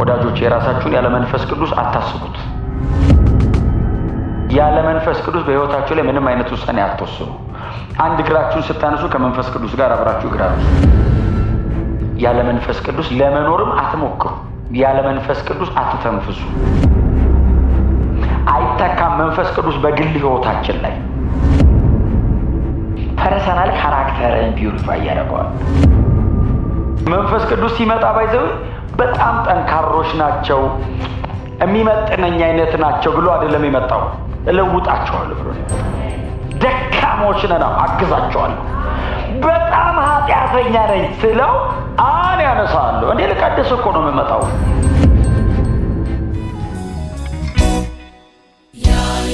ወዳጆች፣ የራሳችሁን ያለ መንፈስ ቅዱስ አታስቡት። ያለ መንፈስ ቅዱስ በሕይወታችሁ ላይ ምንም አይነት ውሳኔ አትወስኑ። አንድ እግራችሁን ስታነሱ ከመንፈስ ቅዱስ ጋር አብራችሁ እግር አንሱ። ያለ መንፈስ ቅዱስ ለመኖርም አትሞክሩ። ያለ መንፈስ ቅዱስ አትተንፍሱ። አይተካም መንፈስ ቅዱስ በግል ሕይወታችን ላይ። Personal character ን purify ያደርገዋል። መንፈስ ቅዱስ ሲመጣ by the way በጣም ጠንካሮች ናቸው፣ የሚመጥነኝ አይነት ናቸው ብሎ አይደለም የመጣው። እለውጣቸዋለሁ ብሎ ነው የመጣው። ደካሞች ነን፣ አግዛቸዋለሁ። በጣም ኃጢአተኛ ነኝ ስለው አን ያነሳለሁ። እንዴ ልቀድስ እኮ ነው የምመጣው። ያይሃል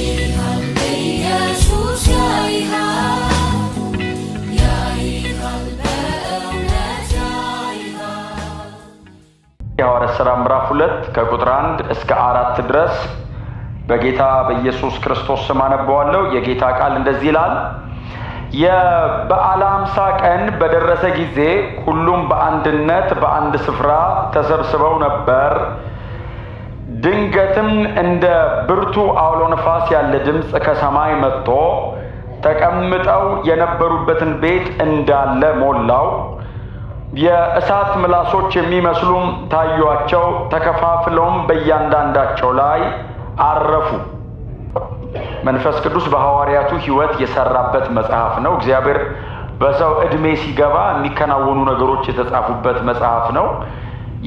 ኢየሱስ ያይሃል፣ ያይሃል በእውነት ያይሃል። የሐዋርያት ሥራ ምዕራፍ 2 ከቁጥር 1 እስከ 4 ድረስ በጌታ በኢየሱስ ክርስቶስ ስም አነበዋለሁ። የጌታ ቃል እንደዚህ ይላል። የበዓለ ሃምሳ ቀን በደረሰ ጊዜ ሁሉም በአንድነት በአንድ ስፍራ ተሰብስበው ነበር። ድንገትም እንደ ብርቱ አውሎ ነፋስ ያለ ድምፅ ከሰማይ መጥቶ ተቀምጠው የነበሩበትን ቤት እንዳለ ሞላው። የእሳት ምላሶች የሚመስሉም ታዩአቸው፣ ተከፋፍለውም በእያንዳንዳቸው ላይ አረፉ። መንፈስ ቅዱስ በሐዋርያቱ ሕይወት የሰራበት መጽሐፍ ነው። እግዚአብሔር በሰው ዕድሜ ሲገባ የሚከናወኑ ነገሮች የተጻፉበት መጽሐፍ ነው።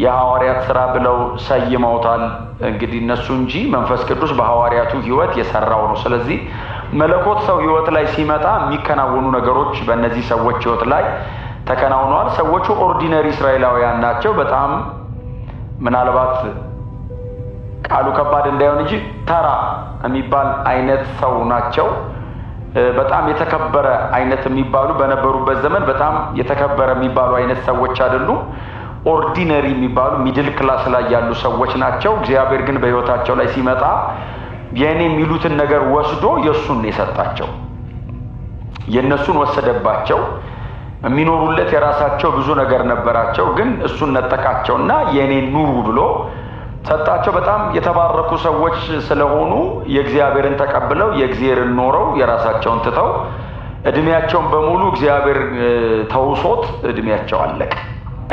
የሐዋርያት ስራ ብለው ሰይመውታል እንግዲህ እነሱ እንጂ መንፈስ ቅዱስ በሐዋርያቱ ሕይወት የሰራው ነው። ስለዚህ መለኮት ሰው ሕይወት ላይ ሲመጣ የሚከናወኑ ነገሮች በእነዚህ ሰዎች ሕይወት ላይ ተከናውነዋል። ሰዎቹ ordinary እስራኤላውያን ናቸው። በጣም ምናልባት ቃሉ ከባድ እንዳይሆን እንጂ ተራ የሚባል አይነት ሰው ናቸው። በጣም የተከበረ አይነት የሚባሉ፣ በነበሩበት ዘመን በጣም የተከበረ የሚባሉ አይነት ሰዎች አይደሉም። Ordinary የሚባሉ middle class ላይ ያሉ ሰዎች ናቸው። እግዚአብሔር ግን በሕይወታቸው ላይ ሲመጣ የእኔ የሚሉትን ነገር ወስዶ የእሱን የሰጣቸው፣ የእነሱን ወሰደባቸው። የሚኖሩለት የራሳቸው ብዙ ነገር ነበራቸው፣ ግን እሱን ነጠቃቸውና የእኔን ኑሩ ብሎ ሰጣቸው። በጣም የተባረኩ ሰዎች ስለሆኑ የእግዚአብሔርን ተቀብለው የእግዚአብሔርን ኖረው የራሳቸውን ትተው እድሜያቸውን በሙሉ እግዚአብሔር ተውሶት እድሜያቸው አለቀ።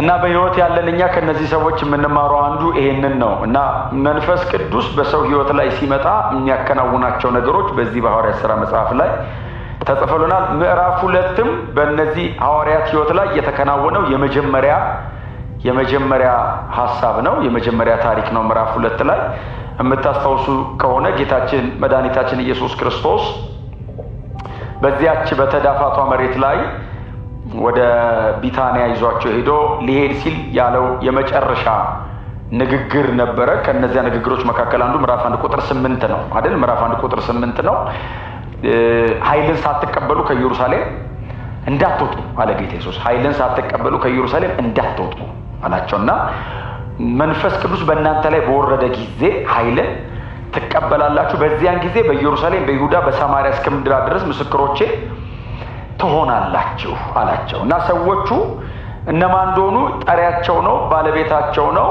እና በህይወት ያለን እኛ ከነዚህ ሰዎች የምንማረው አንዱ ይሄንን ነው። እና መንፈስ ቅዱስ በሰው ህይወት ላይ ሲመጣ የሚያከናውናቸው ነገሮች በዚህ በሐዋርያት ሥራ መጽሐፍ ላይ ተጽፈሉናል። ምዕራፍ 2ም በእነዚህ ሐዋርያት ህይወት ላይ የተከናወነው የመጀመሪያ ሀሳብ ነው። የመጀመሪያ ታሪክ ነው። ምዕራፍ 2 ላይ የምታስታውሱ ከሆነ ጌታችን መድኃኒታችን ኢየሱስ ክርስቶስ በዚያች በተዳፋቷ መሬት ላይ ወደ ቢታንያ ይዟቸው ሄዶ ሊሄድ ሲል ያለው የመጨረሻ ንግግር ነበረ። ከእነዚያ ንግግሮች መካከል አንዱ ምዕራፍ 1 ቁጥር 8 ነው አይደል? ምዕራፍ 1 ቁጥር 8 ነው። ኃይልን ሳትቀበሉ ከኢየሩሳሌም እንዳትወጡ አለ ጌታ ኢየሱስ። ኃይልን ሳትቀበሉ ከኢየሩሳሌም እንዳትወጡ አላቸውና መንፈስ ቅዱስ በእናንተ ላይ በወረደ ጊዜ ኃይልን ትቀበላላችሁ። በዚያን ጊዜ በኢየሩሳሌም፣ በይሁዳ፣ በሰማርያ እስከ ምድር ድረስ ምስክሮቼ ትሆናላችሁ አላቸው። እና ሰዎቹ እነማን እንደሆኑ ጠሪያቸው ነው፣ ባለቤታቸው ነው።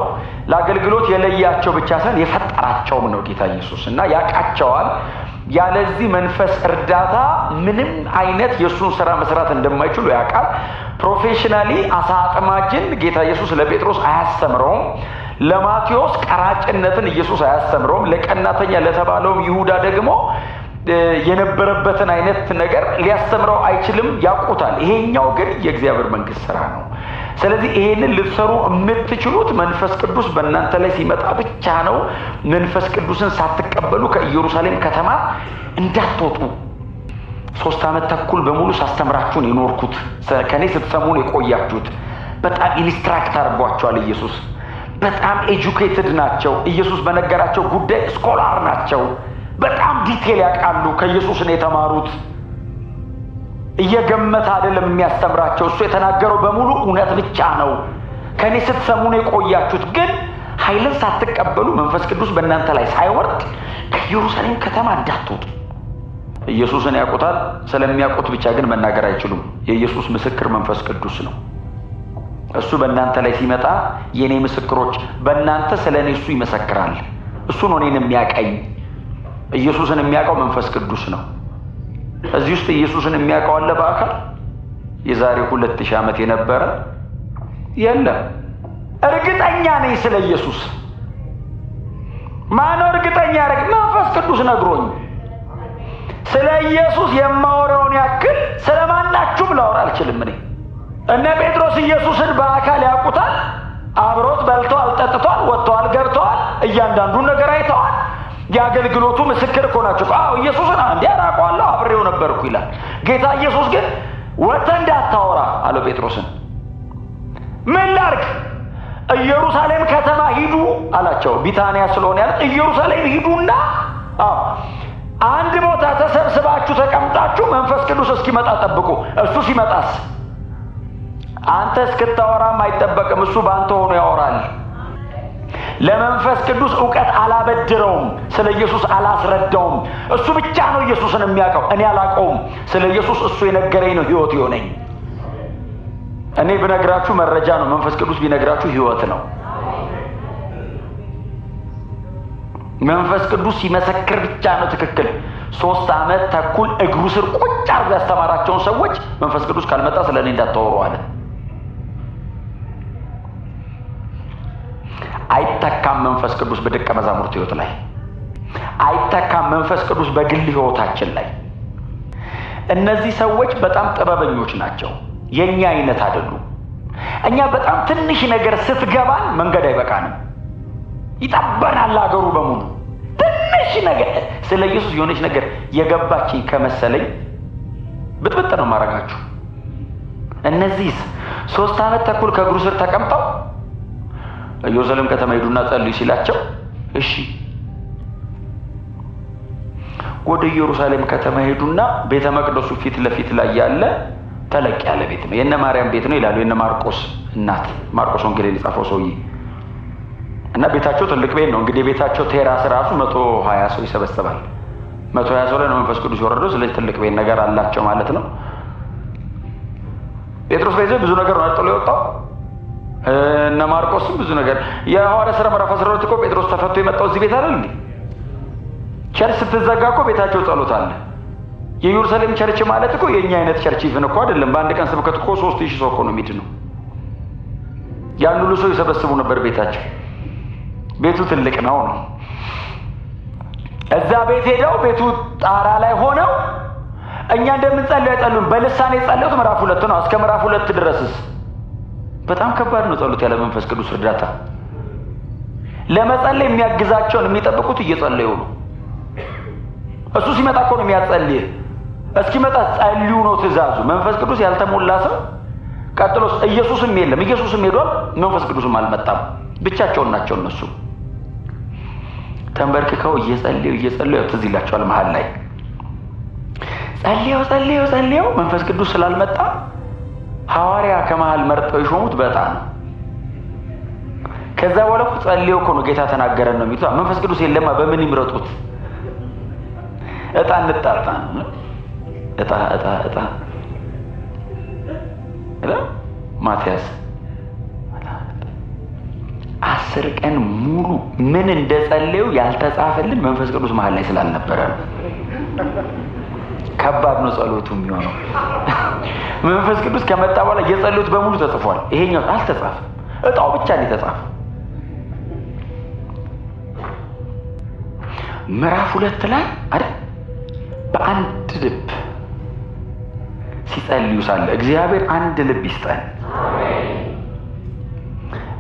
ለአገልግሎት የለያቸው ብቻ ሳይሆን የፈጠራቸውም ነው ጌታ ኢየሱስ እና ያውቃቸዋል። ያለዚህ መንፈስ እርዳታ ምንም አይነት የእሱን ስራ መስራት እንደማይችሉ ያውቃል። Professionally አሳ አጥማጅን ጌታ ኢየሱስ ለጴጥሮስ አያስተምረውም። ለማቴዎስ ቀራጭነትን ኢየሱስ አያስተምረውም። ለቀናተኛ ለተባለውም ይሁዳ ደግሞ የነበረበትን አይነት ነገር ሊያስተምረው አይችልም። ያውቁታል። ይሄኛው ግን የእግዚአብሔር መንግስት ስራ ነው። ስለዚህ ይሄንን ልትሰሩ የምትችሉት መንፈስ ቅዱስ በእናንተ ላይ ሲመጣ ብቻ ነው። መንፈስ ቅዱስን ሳትቀበሉ ከኢየሩሳሌም ከተማ እንዳትወጡ። 3 ዓመት ተኩል በሙሉ ሳስተምራችሁን የኖርኩት፣ ከኔ ስትሰሙን የቆያችሁት፣ በጣም instruct አድርጓቸዋል ኢየሱስ። በጣም educated ናቸው። ኢየሱስ በነገራቸው ጉዳይ scholar ናቸው። በጣም detail ያውቃሉ። ከኢየሱስ ነው የተማሩት። እየገመተ አይደለም የሚያስተምራቸው። እሱ የተናገረው በሙሉ እውነት ብቻ ነው። ከኔ ስትሰሙ ነው የቆያችሁት፣ ግን ኃይልን ሳትቀበሉ መንፈስ ቅዱስ በእናንተ ላይ ሳይወርድ ከኢየሩሳሌም ከተማ እንዳትወጡ። ኢየሱስን ያውቁታል። ስለሚያውቁት ብቻ ግን መናገር አይችሉም። የኢየሱስ ምስክር መንፈስ ቅዱስ ነው። እሱ በእናንተ ላይ ሲመጣ የእኔ ምስክሮች በእናንተ ስለ እኔ እሱ ይመሰክራል። እሱ ነው እኔን የሚያቀኝ። ኢየሱስን የሚያውቀው መንፈስ ቅዱስ ነው። እዚህ ውስጥ ኢየሱስን የሚያውቀው አለ በአካል የዛሬ 2000 ዓመት የነበረ የለም። እርግጠኛ ነኝ ስለ ኢየሱስ። ማነው እርግጠኛ ያደረግ? መንፈስ ቅዱስ ነግሮኝ። ስለ ኢየሱስ የማወራውን ያክል ስለ ማናችሁም ላወራ አልችልም። እኔ እነ ጴጥሮስ ኢየሱስን በአካል ያውቁታል። አብሮት በልተዋል፣ ጠጥተዋል፣ ወጥተዋል፣ ገብተዋል። እያንዳንዱን ነገር አይተዋል። የአገልግሎቱ ምስክር እኮ ናቸው። አዎ ኢየሱስን አንዴ አውቀዋለሁ፣ አብሬው ነበርኩ ይላል። ጌታ ኢየሱስ ግን ወጥተህ እንዳታወራ አለው ጴጥሮስን። ምን ላርግ? ኢየሩሳሌም ከተማ ሂዱ አላቸው። ቢታንያ ስለሆነ ያሉት ኢየሩሳሌም ሂዱና አዎ አንድ ቦታ ተሰብስባችሁ ተቀምጣችሁ መንፈስ ቅዱስ እስኪመጣ ጠብቁ። እሱ ሲመጣስ አንተ እስክታወራም አይጠበቅም። እሱ በአንተ ሆኖ ያወራል። ለመንፈስ ቅዱስ እውቀት አላበድረውም። ስለ ኢየሱስ አላስረዳውም። እሱ ብቻ ነው ኢየሱስን የሚያውቀው፣ እኔ አላውቀውም። ስለ ኢየሱስ እሱ የነገረኝ ነው ሕይወት የሆነኝ። እኔ ብነግራችሁ መረጃ ነው፣ መንፈስ ቅዱስ ቢነግራችሁ ሕይወት ነው። መንፈስ ቅዱስ ሲመሰክር ብቻ ነው ትክክል። 3 ዓመት ተኩል እግሩ ስር ቁጭ አድርጎ ያስተማራቸውን ሰዎች መንፈስ ቅዱስ ካልመጣ ስለ እኔ እንዳታወሩ አለ። አይተካም መንፈስ ቅዱስ በደቀ መዛሙርት ሕይወት ላይ አይተካም። መንፈስ ቅዱስ በግል ሕይወታችን ላይ። እነዚህ ሰዎች በጣም ጥበበኞች ናቸው። የኛ አይነት አይደሉም። እኛ በጣም ትንሽ ነገር ስትገባን መንገድ አይበቃንም፣ ይጠበናል አገሩ በሙሉ። ትንሽ ነገር ስለ ኢየሱስ የሆነች ነገር የገባችኝ ከመሰለኝ ብጥብጥ ነው ማረጋችሁ። እነዚህስ 3 ዓመት ተኩል ከእግሩ ስር ተቀምጠው ኢየሩሳሌም ከተማ ሂዱና ጸልዩ ሲላቸው እሺ ወደ ኢየሩሳሌም ከተማ ሄዱና ቤተ መቅደሱ ፊት ለፊት ላይ ያለ ተለቅ ያለ ቤት ነው። የነ ማርያም ቤት ነው ይላሉ። የነ ማርቆስ እናት፣ ማርቆስ ወንጌልን የጻፈው ሰውዬ እና ቤታቸው ትልቅ ቤት ነው። እንግዲህ ቤታቸው terrace ራሱ 120 ሰው ይሰበሰባል። 120 ሰው ላይ ነው መንፈስ ቅዱስ የወረደው። ስለዚህ ትልቅ ቤት ነገር አላቸው ማለት ነው። ጴጥሮስ በዚህ ብዙ ነገር ነው ጥሎ የወጣው። እነ ማርቆስም ብዙ ነገር። የሐዋርያት ሥራ ምዕራፍ 12 እኮ ጴጥሮስ ተፈቶ የመጣው እዚህ ቤት አይደል እንዴ? church ስትዘጋ እኮ ቤታቸው ጸሎት አለ። የኢየሩሳሌም church ማለት እኮ የኛ አይነት church ይፍን እኮ አይደለም። በአንድ ቀን ስብከት እኮ 3000 ሰው እኮ ነው የሚድነው። ያን ሁሉ ሰው ይሰበስቡ ነበር ቤታቸው። ቤቱ ትልቅ ነው ነው። እዛ ቤት ሄደው ቤቱ ጣራ ላይ ሆነው እኛ እንደምንጸልየው አይጸልዩም። በልሳን የጸለዩት ምዕራፍ 2 ነው። እስከ ምዕራፍ 2 ድረስስ በጣም ከባድ ነው ጸሎት ያለ መንፈስ ቅዱስ እርዳታ። ለመጸለይ የሚያግዛቸውን የሚጠብቁት እየጸለዩ ነው። እሱ ሲመጣ እኮ ነው የሚያጸልይህ። እስኪመጣ ጸልዩ ነው ትእዛዙ። መንፈስ ቅዱስ ያልተሞላ ሰው ቀጥሎስ ኢየሱስም የለም። ኢየሱስም ሄዷል፣ መንፈስ ቅዱስም አልመጣም። ብቻቸውን ናቸው እነሱ። ተንበርክከው እየጸለዩ እየጸለዩ ትዝ ይላቸዋል። መሀል ላይ ጸልየው ጸልየው ጸልየው መንፈስ ቅዱስ ስላልመጣ ሐዋርያ ከመሀል መርጠው የሾሙት በጣም ነው። ከዛ በኋላ እኮ ጸልየው እኮ ነው ጌታ ተናገረን ነው የሚሉት። መንፈስ ቅዱስ የለማ በምን ይምረጡት? እጣ እንጣጣ እጣ እጣ እጣ እጣ ማቲያስ 10 ቀን ሙሉ ምን እንደጸለዩ ያልተጻፈልን መንፈስ ቅዱስ መሀል ላይ ስላልነበረ ነው። ከባድ ነው ጸሎቱ የሚሆነው። መንፈስ ቅዱስ ከመጣ በኋላ የጸሎት በሙሉ ተጽፏል። ይሄኛው አልተጻፈም፣ እጣው ብቻ ነው የተጻፈው። ምዕራፍ 2 ላይ አይደል በአንድ ልብ ሲጸልዩ ሳለ እግዚአብሔር አንድ ልብ ይስጠን።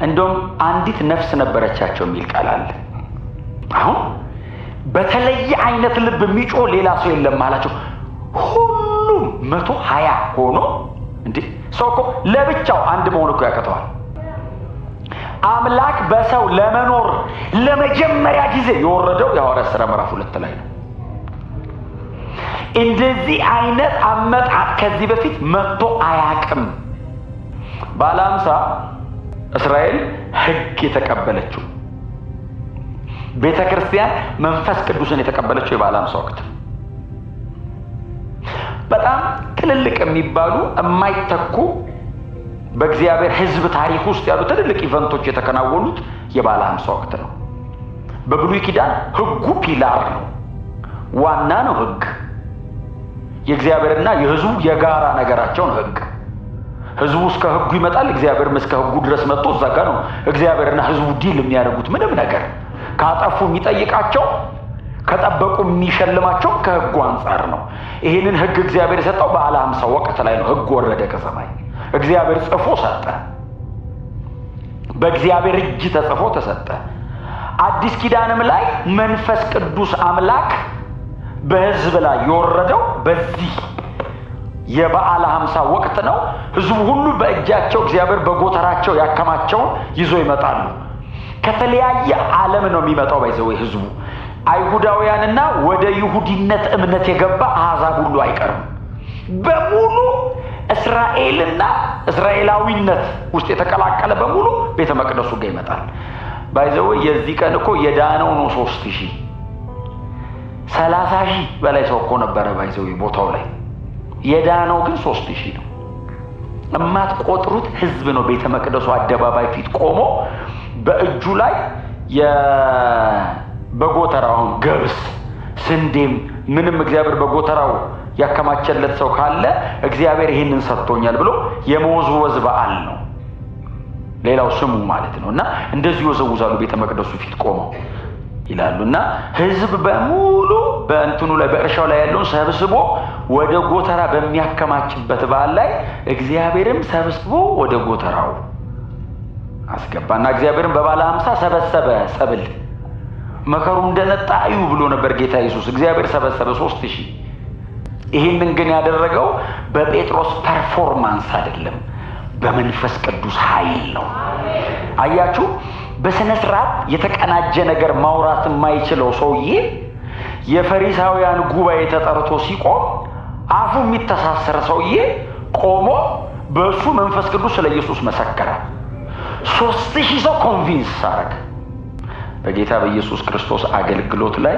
እንደውም አንዲት ነፍስ ነበረቻቸው የሚል ቃል አለ። አሁን በተለየ አይነት ልብ የሚጮህ ሌላ ሰው የለም አላቸው። ሁሉም 120 ሆኖ እንዴ ሰው እኮ ለብቻው አንድ መሆን እኮ ያቅተዋል። አምላክ በሰው ለመኖር ለመጀመሪያ ጊዜ የወረደው የሐዋርያት ሥራ ምዕራፍ 2 ላይ ነው። እንደዚህ አይነት አመጣጥ ከዚህ በፊት መጥቶ አያቅም። ባለ 50 እስራኤል ሕግ የተቀበለችው ቤተክርስቲያን መንፈስ ቅዱስን የተቀበለችው የበዓለ ሃምሳ ወቅት በጣም ትልልቅ የሚባሉ የማይተኩ በእግዚአብሔር ሕዝብ ታሪክ ውስጥ ያሉ ትልልቅ event ኦች የተከናወኑት የበዓለ ሃምሳ ወቅት ነው። በብሉይ ኪዳን ሕጉ pillar ነው፣ ዋና ነው። ሕግ የእግዚአብሔርና የሕዝቡ የጋራ ነገራቸው ነው። ሕግ ሕዝቡ እስከ ሕጉ ይመጣል፣ እግዚአብሔርም እስከ ሕጉ ድረስ መጥቶ እዛ ጋ ነው እግዚአብሔርና ሕዝቡ deal የሚያደርጉት። ምንም ነገር ካጠፉ የሚጠይቃቸው፣ ከጠበቁ የሚሸልማቸው ከሕጉ አንጻር ነው። ይህንን ሕግ እግዚአብሔር የሰጠው በዓለ ሃምሳ ወቅት ላይ ነው። ሕግ ወረደ ከሰማይ፣ እግዚአብሔር ጽፎ ሰጠ። በእግዚአብሔር እጅ ተጽፎ ተሰጠ። አዲስ ኪዳንም ላይ መንፈስ ቅዱስ አምላክ በሕዝብ ላይ የወረደው በዚህ የበዓለ ሃምሳ ወቅት ነው። ሕዝቡ ሁሉ በእጃቸው እግዚአብሔር በጎተራቸው ያከማቸውን ይዞ ይመጣሉ። ከተለያየ ዓለም ነው የሚመጣው። By the way፣ ሕዝቡ አይሁዳውያንና ወደ ይሁዲነት እምነት የገባ አሕዛብ ሁሉ አይቀርም። በሙሉ እስራኤልና እስራኤላዊነት ውስጥ የተቀላቀለ በሙሉ ቤተ መቅደሱ ጋር ይመጣል። By the way፣ የዚህ ቀን እኮ የዳነው ነው 3000፣ 30,000 በላይ ሰው እኮ ነበረ by the way ቦታው ላይ፣ የዳነው ግን 3000 ነው። የማትቆጥሩት ህዝብ ነው ቤተ መቅደሱ አደባባይ ፊት ቆሞ በእጁ ላይ በጎተራውን ገብስ፣ ስንዴም ምንም እግዚአብሔር በጎተራው ያከማቸለት ሰው ካለ እግዚአብሔር ይህንን ሰጥቶኛል ብሎ የመወዝወዝ በዓል ነው። ሌላው ስሙ ማለት ነው። እና እንደዚህ ይወዘውዛሉ ቤተ መቅደሱ ፊት ቆመው ይላሉ። እና ህዝብ በሙሉ በእንትኑ ላይ፣ በእርሻው ላይ ያለውን ሰብስቦ ወደ ጎተራ በሚያከማችበት በዓል ላይ እግዚአብሔርም ሰብስቦ ወደ ጎተራው አስገባ እና እግዚአብሔርም በበዓለ ሃምሳ ሰበሰበ። ሰብል መከሩ እንደነጣ እዩ ብሎ ነበር ጌታ ኢየሱስ። እግዚአብሔር ሰበሰበ 3000። ይህንን ግን ያደረገው በጴጥሮስ performance አይደለም፣ በመንፈስ ቅዱስ ኃይል ነው። አያችሁ፣ በስነ ስርዓት የተቀናጀ ነገር ማውራት የማይችለው ሰውዬ የፈሪሳውያን ጉባኤ ተጠርቶ ሲቆም አፉ የሚተሳሰር ሰውዬ ቆሞ በእሱ መንፈስ ቅዱስ ስለ ኢየሱስ መሰከረ። 3000 ሰው convince አረገ። በጌታ በኢየሱስ ክርስቶስ አገልግሎት ላይ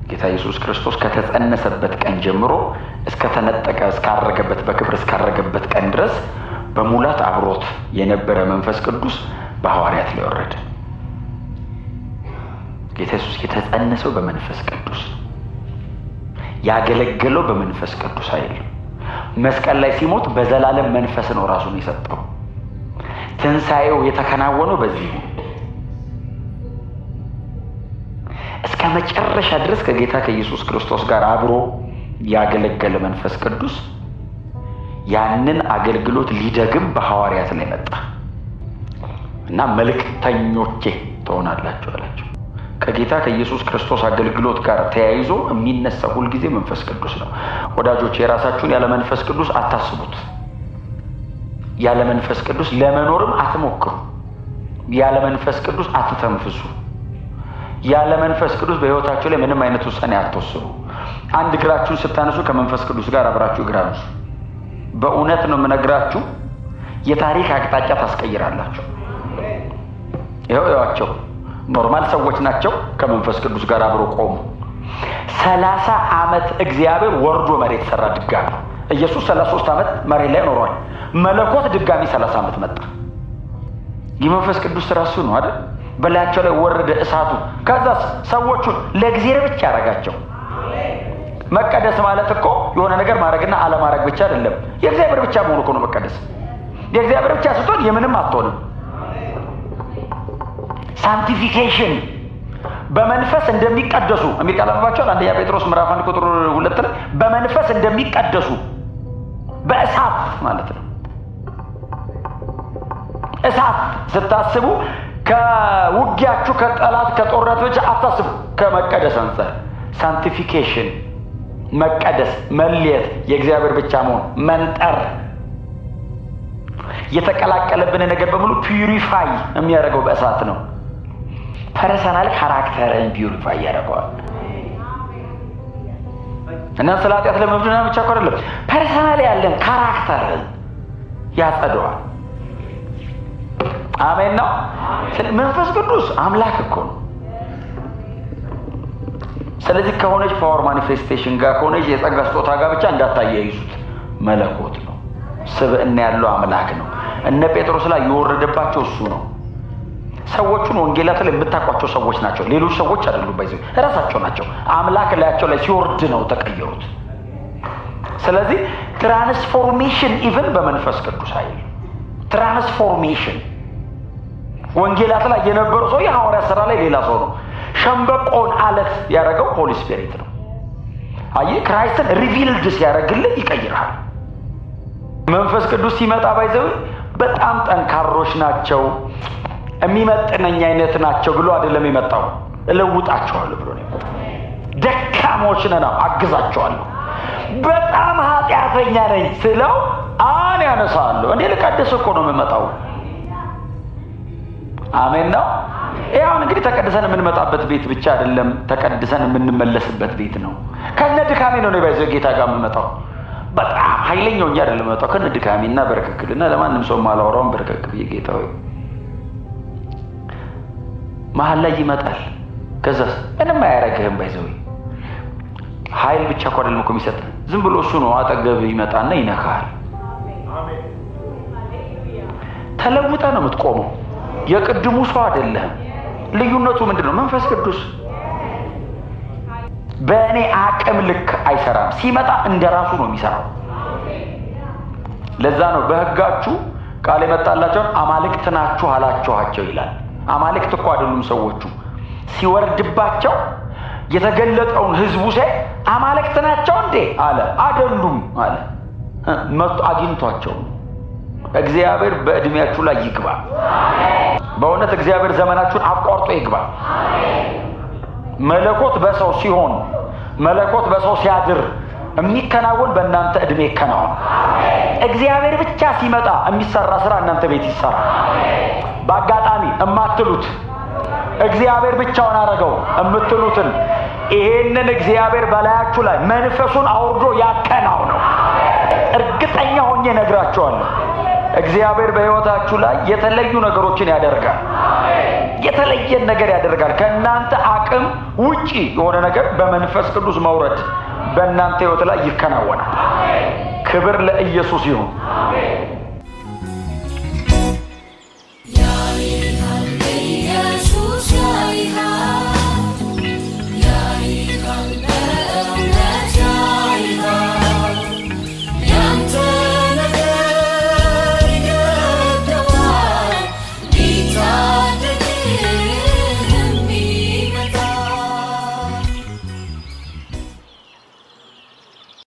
ጌታ ኢየሱስ ክርስቶስ ከተጸነሰበት ቀን ጀምሮ እስከተነጠቀ፣ እስካረገበት፣ በክብር እስካረገበት ቀን ድረስ በሙላት አብሮት የነበረ መንፈስ ቅዱስ በሐዋርያት ላይ ወረደ። ጌታ ኢየሱስ የተጸነሰው በመንፈስ ቅዱስ፣ ያገለገለው በመንፈስ ቅዱስ ኃይል፣ መስቀል ላይ ሲሞት በዘላለም መንፈስ ነው ራሱን የሰጠው። ትንሣኤው የተከናወነው በዚህ ነው። እስከ መጨረሻ ድረስ ከጌታ ከኢየሱስ ክርስቶስ ጋር አብሮ ያገለገለ መንፈስ ቅዱስ ያንን አገልግሎት ሊደግም በሐዋርያት ላይ መጣ እና መልእክተኞቼ ትሆናላችሁ አላቸው። ከጌታ ከኢየሱስ ክርስቶስ አገልግሎት ጋር ተያይዞ የሚነሳ ሁልጊዜ መንፈስ ቅዱስ ነው። ወዳጆች፣ የራሳችሁን ያለ መንፈስ ቅዱስ አታስቡት። ያለ መንፈስ ቅዱስ ለመኖርም አትሞክሩ። ያለ መንፈስ ቅዱስ አትተንፍሱ። ያለ መንፈስ ቅዱስ በሕይወታችሁ ላይ ምንም አይነት ውሳኔ አትወስኑ። አንድ እግራችሁን ስታነሱ ከመንፈስ ቅዱስ ጋር አብራችሁ እግር አንሱ። በእውነት ነው የምነግራችሁ፣ የታሪክ አቅጣጫ ታስቀይራላችሁ። ይኸው እዩዋቸው፣ normal ሰዎች ናቸው። ከመንፈስ ቅዱስ ጋር አብሮ ቆሙ። 30 ዓመት እግዚአብሔር ወርዶ መሬት ሰራ ድጋሚ። ኢየሱስ 33 ዓመት መሬት ላይ ኖሯል። መለኮት ድጋሚ 30 ዓመት መጣ። የመንፈስ ቅዱስ ስራ እሱ ነው አይደል? በላያቸው ላይ ወረደ እሳቱ። ከዛስ ሰዎቹን ለእግዚአብሔር ብቻ ያደረጋቸው። መቀደስ ማለት እኮ የሆነ ነገር ማድረግና አለማድረግ ብቻ አይደለም። የእግዚአብሔር ብቻ መሆኑ እኮ ነው መቀደስ። የእግዚአብሔር ብቻ ስትሆን የምንም አትሆንም። Sanctification፣ በመንፈስ እንደሚቀደሱ የሚል ቃል አንብባችኋል። አንደኛ ጴጥሮስ ምዕራፍ 1 ቁጥር 2 ላይ በመንፈስ እንደሚቀደሱ፣ በእሳት ማለት ነው። እሳት ስታስቡ ከውጊያችሁ ከጠላት ከጦርነት ብቻ አታስቡ። ከመቀደስ አንጻር sanctification፣ መቀደስ፣ መለየት፣ የእግዚአብሔር ብቻ መሆን፣ መንጠር፣ የተቀላቀለብን ነገር በሙሉ purify የሚያደርገው በእሳት ነው። Personal character ን purify ያደርገዋል። እና ስለ ኃጢአት ለመፍረድ ብቻ እኮ አይደለም፣ personal ያለን character ን ያጸደዋል። አሜን ነው። መንፈስ ቅዱስ አምላክ እኮ ነው። ስለዚህ ከሆነች power manifestation ጋር፣ ከሆነች የጸጋ ስጦታ ጋር ብቻ እንዳታያይዙት። መለኮት ነው። ስብዕና ያለው አምላክ ነው። እነ ጴጥሮስ ላይ የወረደባቸው እሱ ነው። ሰዎቹን ወንጌላት ላይ የምታውቋቸው ሰዎች ናቸው። ሌሎች ሰዎች አይደሉም። By the way እራሳቸው ናቸው። አምላክ ላያቸው ላይ ሲወርድ ነው ተቀየሩት። ስለዚህ transformation even በመንፈስ ቅዱስ ኃይል transformation። ወንጌላት ላይ የነበሩ ሰው የሐዋርያ ስራ ላይ ሌላ ሰው ነው። ሸምበቆን አለት ያደረገው Holy Spirit ነው። አየህ፣ Christ ን revealed ሲያደርግልህ ይቀይርሃል። መንፈስ ቅዱስ ሲመጣ by the way በጣም ጠንካሮች ናቸው፣ የሚመጥነኝ አይነት ናቸው ብሎ አይደለም የመጣው፣ እለውጣቸዋለሁ ብሎ ነው የመጣው። ደካሞች ነን፣ አግዛቸዋለሁ። በጣም ኃጢአተኛ ነኝ ስለው አን ያነሳለሁ። እንዴ ልቀድስ እኮ ነው የምመጣው። አሜን ነው። ይህ አሁን እንግዲህ ተቀድሰን የምንመጣበት ቤት ብቻ አይደለም፣ ተቀድሰን የምንመለስበት ቤት ነው። ከነ ድካሜ ነው by the way ጌታ ጋር የምመጣው። በጣም ኃይለኛው እንጂ አይደለም የምመጣው፣ ከነ ድካሜና በረከክልና ለማንም ሰው ማላወራውን በረከክ ብዬ ጌታ ሆይ መሀል ላይ ይመጣል። ከዛስ ምንም አያረግህም። By the way ኃይል ብቻ እኮ አይደለም እኮ የሚሰጥ፣ ዝም ብሎ እሱ ነው አጠገብ ይመጣና ይነካሃል። ተለውጠ ነው የምትቆመው። የቅድሙ ሰው አይደለህም። ልዩነቱ ምንድን ነው? መንፈስ ቅዱስ በእኔ አቅም ልክ አይሰራም። ሲመጣ እንደ ራሱ ነው የሚሰራው። ለዛ ነው በሕጋችሁ ቃል የመጣላቸውን አማልክት ናችሁ አላችኋቸው ይላል። አማልክት እኮ አይደሉም ሰዎቹ። ሲወርድባቸው የተገለጠውን ህዝቡ ሳይ አማልክት ናቸው እንዴ አለ። አይደሉም አለ። መጥቶ አግኝቷቸው ነው። እግዚአብሔር በእድሜያችሁ ላይ ይግባ። በእውነት እግዚአብሔር ዘመናችሁን አቋርጦ ይግባ። መለኮት በሰው ሲሆን፣ መለኮት በሰው ሲያድር የሚከናወን በእናንተ እድሜ ይከናወን። እግዚአብሔር ብቻ ሲመጣ የሚሰራ ስራ እናንተ ቤት ይሰራ። በአጋጣሚ እማትሉት እግዚአብሔር ብቻውን አደረገው እምትሉትን ይሄንን እግዚአብሔር በላያችሁ ላይ መንፈሱን አውርዶ ያከናውነው። እርግጠኛ ሆኜ እነግራችኋለሁ። እግዚአብሔር በሕይወታችሁ ላይ የተለዩ ነገሮችን ያደርጋል። የተለየን ነገር ያደርጋል። ከእናንተ አቅም ውጪ የሆነ ነገር በመንፈስ ቅዱስ መውረድ በእናንተ ሕይወት ላይ ይከናወናል። ክብር ለኢየሱስ ይሁን።